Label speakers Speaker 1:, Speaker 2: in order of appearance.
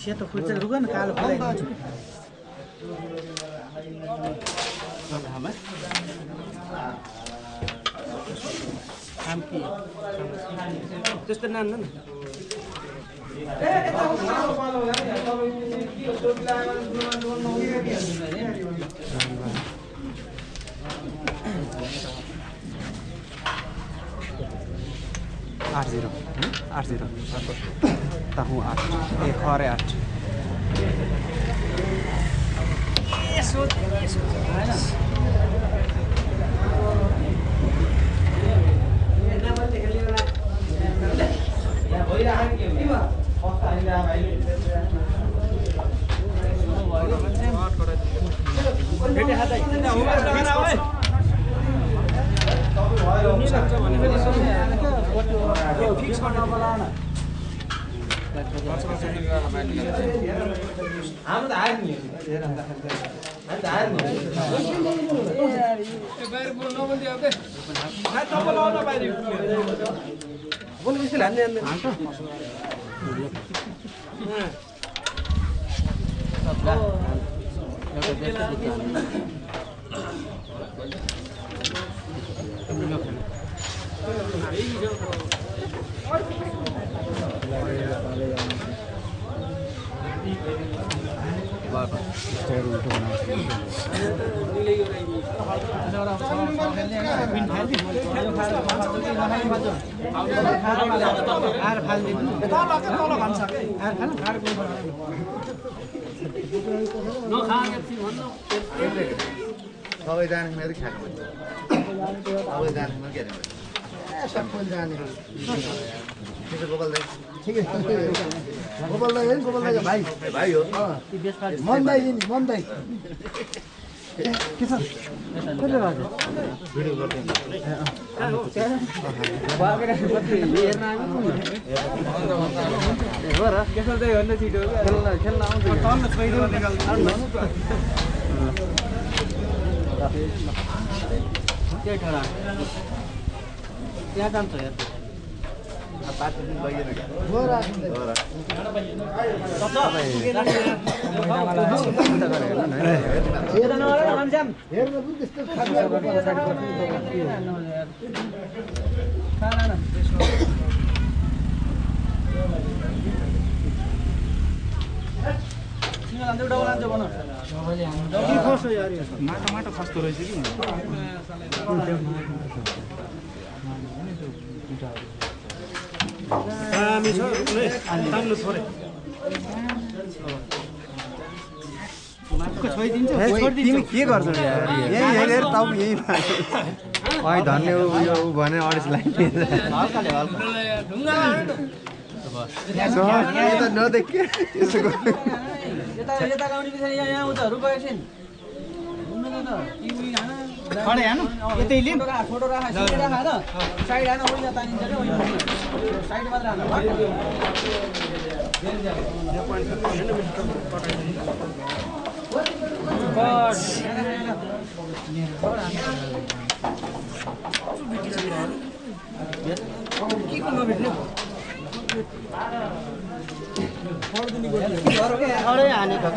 Speaker 1: सेतो फुल चाहिँ रुक न कालो फुल त्यस्तो नान न आठ 0 ताहु 8 ए खरे 8 यसो हैन फिक्स गर्न बोलाउन हाम्रो त आएर नि हेर हामी त आएर नि ए बाहिर बोल नबोल्दै अब हात नबोलाउन बाहिर बोल बिस्किट हान्ने हान्छ भाइ भाइ हो मनदाई नि मनदाई के छ कसले गर्छ भिडियो गर्दै हेर्न आएको हो र के गर्दै हो नि छिटो खेल्न आउँछ तल छैन निकाल्नु के ठरा त्यहाँ जान्छ हेर बात दिन गइएन हो र हेर्न नआएर मान्छेम हेर्न पनि त्यस्तो खाना न सिंगल हान्दै डबल हान्छ भन सबैले हान्छ के खस्छ यार माटो माटो खस्दो रहेछ कि हामी छ तान्नु छोरे तिमी के गर्छौ यार यही हेरेर त यही भाइ धन्य यो भने अडिस लाइन हल्काले हल्का ढुङ्गा त नदेख के यसो यता गाउने पछाडि यहाँ उताहरू गयो छिन् खडे हान यतै लिम छोटो राख सिधै राख हैन साइड हान ओइला तानिन्छ के ओइला साइड मात्र हान के को नभेट्ने पढ्दिनी गर्नु अरे हानेको